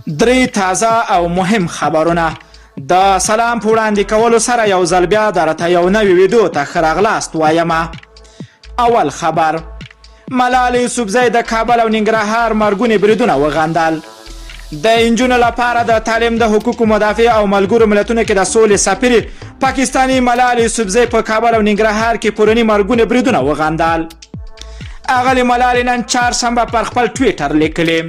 درې تازه او مهم خبرونه د سلام په وړاندې کولو سره یو ځل بیا درته یو نوې ویډیو ته ښه راغلاست وایم. اول خبر، ملالې یوسفزۍ د کابل او ننګرهار مرګوني بریدونه وغندل. د انجونو لپاره د تعلیم د حقوقو مدافع او ملګرو ملتونو کې د سولې سفیرې پاکستاني ملالې یوسفزۍ په کابل او ننګرهار کې پروني مرګوني بریدونه وغندل. اغلې ملالې نن چهارشنبه پر خپل ټویټر لیکلي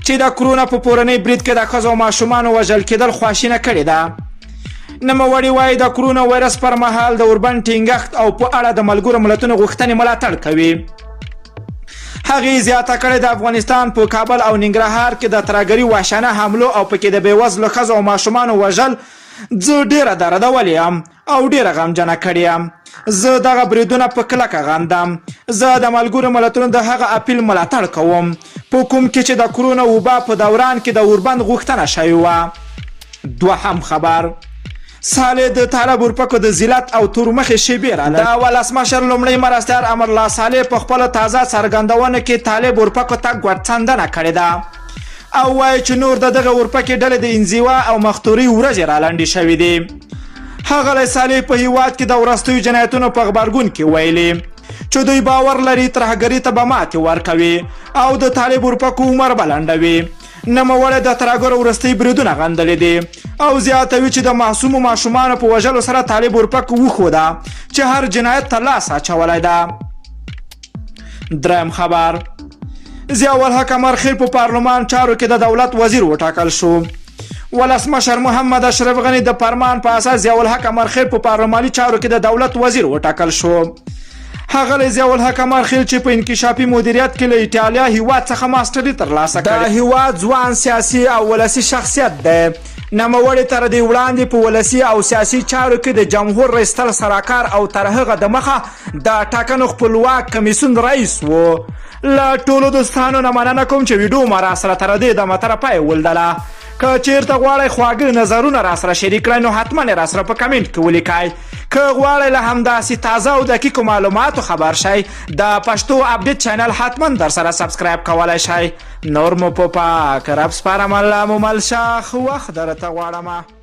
چې د کرونا په پورنۍ برید کې د ښځو او ماشومانو وژل کېدل خواشینه کړې ده. نوموړې وایي د کرونا وایرس پر مهال د اوربند ټینګښت او په اړه د ملګرو ملتونو غوښتنې ملاتړ کوي. هغې زیاته کړې، د افغانستان په کابل او ننګرهار کې د ترهګري وحشانه حملو او پکې د بېوزلو ښځو او ماشومانو وژل زه ډېره دردولې یم او ډېره غمجنه کړې یم. زه دغه بریدونه په کلکه غندم. زه د ملګرو ملتونو د هغه اپیل ملاتړ کوم په کوم کې چې د کرونا وبا په دوران کې د اوربند غوښتنه شوې وه. دوهم خبر، صالح د طالب اورپکو د ذلت او تور مخې شیبې را د ولسمشر لومړی مرستیال امرالله صالح په خپلو تازه څرګندونو کې طالب اورپکو ته ګوتڅنډنه کړې ده او وایي چې نور د دغه اورپکې ډلې د انزوا او مختورۍ ورځې رالنډې شوې دي. ښاغلی صالح په هیواد کې د وروستیو جنایتونو په غبرګون کې ویلي چې دوی باور لري ترهګري ته به ماتې ورکوي او د طالب اورپکو عمر به لنډوي. نوموړی د ترهګرو وروستۍ بریدونه غندلي دي او زیاتوي چې د معصومو ماشومانو په وژلو سره طالب اورپکو وښوده چې هر جنایت ته لاس اچولی ده. دریم خبر، ضیاءالحق امرخیل په پارلمان چارو کې د دولت وزیر وټاکل شو. ولسمشر محمد اشرف غني د فرمان په اساس ضیاءالحق امرخیل په پارلماني چارو کې د دولت وزیر وټاکل شو. ښاغلی ضیاءالحق امرخیل چې په انکشافي مدیریت کې له ایټالیا هیواد څخه ماسټري ترلاسه کړې، د هیواد ځوان سیاسي او ولسي شخصیت دی. نوموړی تر دې وړاندې په ولسي او سیاسي چارو کې د جمهور رئیس ستر سلاکار او تر هغه د مخه د ټاکنو خپلواک کمیسیون رئیس و. له ټولو دوستانو نه مننه کوم چې ویډیو مو راسره تر دې دمه تر پایه ولیدله. که چیرته غواړئ خواږه نظرونه راسره شریک کړئ نو حتما یې راسره په کمنټ کې ولیکئ. که غواړئ له همداسې تازه او دقیقو معلوماتو خبر شئ د پښتو اپډیټ چینل حتما در سره سبسکرایب کولی شئ. نور مو په پاک رب سپارم، الله مو مل شه، ښه وخت درته غواړم.